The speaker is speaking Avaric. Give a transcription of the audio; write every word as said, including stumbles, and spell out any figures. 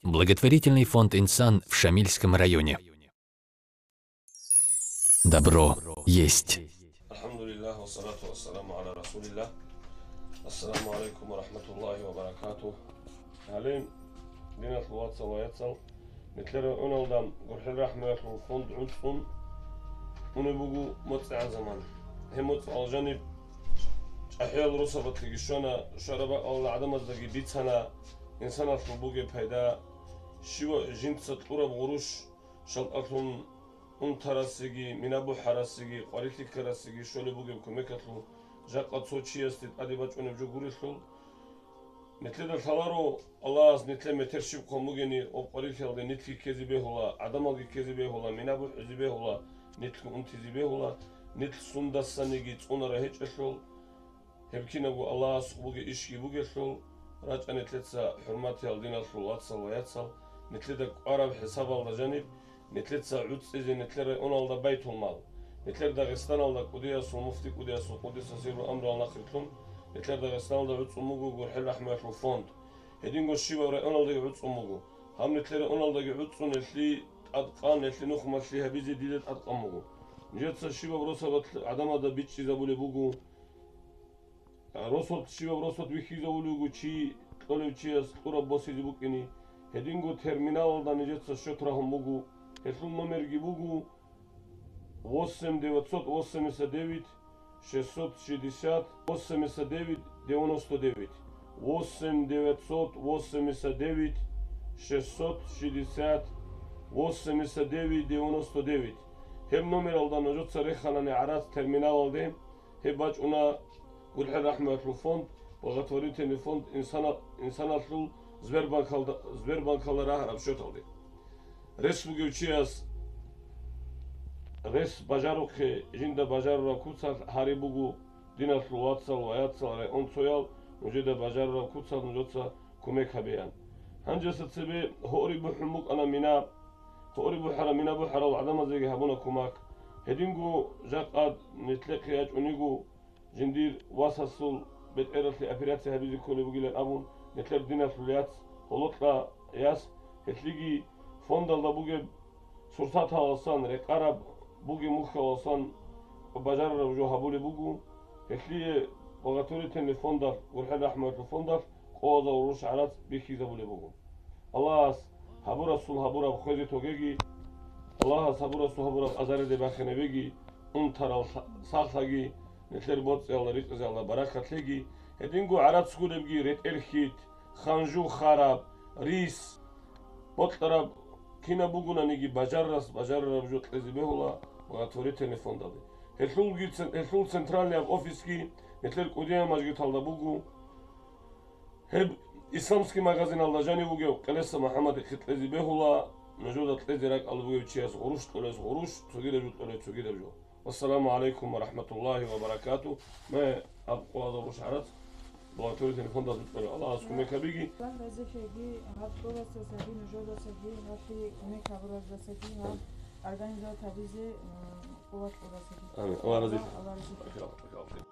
Благотворительный фонд «Инсан» в Шамильском районе. Добро есть. Алхамдулиллах, ва салату ва саламу аля расулиллах. Ассаламу алейкум ва рахматуллахи ва баракатух. Гьале, диналъул вацал ва яцал, нилъер районалда ГурхӀел рахӀмуялъул фонд гӀуцӀун унеб буго моцӀигӀан заман. Гьеб моцӀалъ жаниб чӀахӀиял росабалъги щвана, швараб бакӀалда гӀадамаздаги бицана, инсаналъул бугеб пайда, щивав жинца кьураб гъурущ, шалтӀалъун унтарасеги, мина бухӀарасеги, къварилъи ккарасеги щолеб бугеб кумекалъул жакъа цо чиясде тӀаде бачӀунеб жо гурелъул, нилъеда лъаларо, Аллагьас нилъее метер щиб хъван бугени, къварилъиялде нилъги ккезе бегьула, гӀадамалги ккезе бегьула, мина бухӀизе бегьула, нилъги унтизе бегьула, нилъ сундасаниги цӀунарай гьечӀелъул, гьеб кинабго Аллагьасухъ бугеб ишги бугелъул, рачӀа нилъеца, хӀурматиял диналъул вацал ва яцал, нилъеда кӀвараб хӀисабалда жаниб, нилъеца гӀуцӀизе нилъер районалда байтулмал, нилъер Дагъистаналда кӀудиясул муфти кӀудиясул къуддиса сирругьу амругьал нахърилълъун, нилъер Дагъистаналда гӀуцӀун буго ГурхӀел рахӀмуялъул фонд. Гьединго щибаб районалдаги гӀуцӀун буго. Гьаб нилъер районалдаги гӀуцӀун гьелъие тӀадкъан, гьелъие нухмалъи гьабизе дида тӀадкъан буго. Нижеца щибаб росабалъ гӀадамазда бичӀчӀизабулеб буго. Росулъ, щибаб росулъ бихьизавулев вуго чи, кьолев чияс кьураб босизе букӀине. Гьединго терминалалда нижеца счет рагьун буго. Гьелъул номерги буго: восемь девятьсот восемьдесят девять шестьсот шестьдесят восемьдесят девять девяносто девять, восемь девятьсот восемьдесят девять шестьсот шестьдесят восемьдесят девять девяносто девять. Гьеб номералда нужеца реханани гӀарац терминалалде, гьеб бачӀуна ГурхӀел рахӀмуялъул фонд, благотворительный фонд, инсана-, инсаналъул Сбербанкалда, Сбербанкалда рагьараб счеталде. Рес бугев чияс рес бажарухъе, жинда бажарураб куцалъ гьари буго, диналъул вацал ва яцал, районцоял, нужеда бажарураб куцалъ нужеца кумек гьабеян. Гьанжеса цебе гьоре бухӀун букӀана мина, гьоре бухӀараб мина бухӀарал гӀадамазеги гьабуна кумак. Гьединго жакъа нилъехъе ячӀун йиго, жиндир васасул бетӀералъе операция гьабизе кколеб бугилан абун, нилъер диналъул яц, гьолокьа яс, гьелъиеги фондалда бугеб сурсаталасан, рекъараб бугеб мухьаласан бажарараб жо гьабулеб буго, гьелъие благотворительный фондалъ, ГурхӀел рахӀмуялъул фондалъ къоязул гъурущ гӀарац бихьизабулеб буго. Аллагьас гьабурасул гьабураб хвезе тогеги, Аллагьас гьабурасул гьабураб азариде бахине беги, унтарал сахлъаги, нилъер боцӀиялда, ризкъизалда баракат лъеги, гьединго гӀарац гуребги, ретӀел хьит, ханжу хараб, рис, бокьараб кинаб бугонаниги, бажарарас бажарараб жо кьезе бегьула благотворительный фондалде. Гьелъулги цен-, гьелъул центральный офисги нилъер кӀудияб мажгиталда буго. Гьеб исламский магазиналда жанив вугев Къелеса МухӀаммадихъе кьезе бегьула, нужеда кьезе ракӀалда бугев чияс гъурущ кьолес гъурущ, цогидаб жо кьолес цогидаб жо. Вассаламу алейкум ва рахматуллахи ва баракатух. Ме аб къоязул гъурущ гӀарац благотворительный фондалъ букӀана. Аллагьас кумек гьабиги. Аллагь разилъеги, гьаб тӀурасдасаги, нужедасаги, гьалъие кумек гьабураздасаги, гьаб организовать гьабизе, м, къуват кьурасаги. Амин. Аллагь разилъе. Аллагь разилъе.